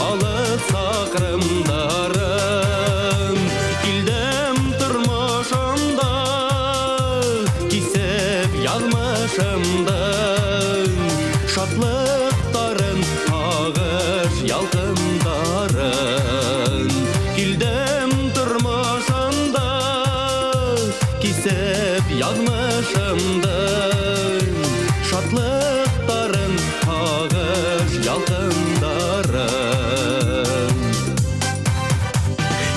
Алыҫ саҡрымдарын. Килдем тормошомдо кисеп, яҙмышымдың шатлыҡтарын, һағыш ялҡындарын. Килдем тормошомдо кисеп, яҙмышымдың шатлыҡтарын, һағыш ялҡындарын.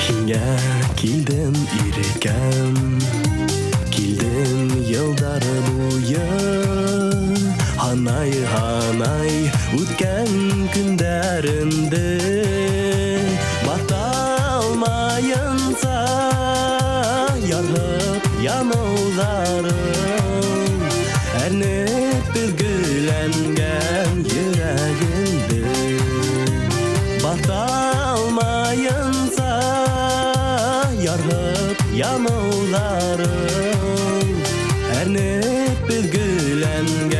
Һиңә килдем, иркәм, килдем йылдар буйы. Һанай, һанай үткән көндәремде, Баҫа алмайынса ярһып яныуҙарын, Әрнеп өҙгөләнгән йөрәгемде. Баҫа алмайынса ярһып яныуҙарын, Әрнеп өҙгөләнгән.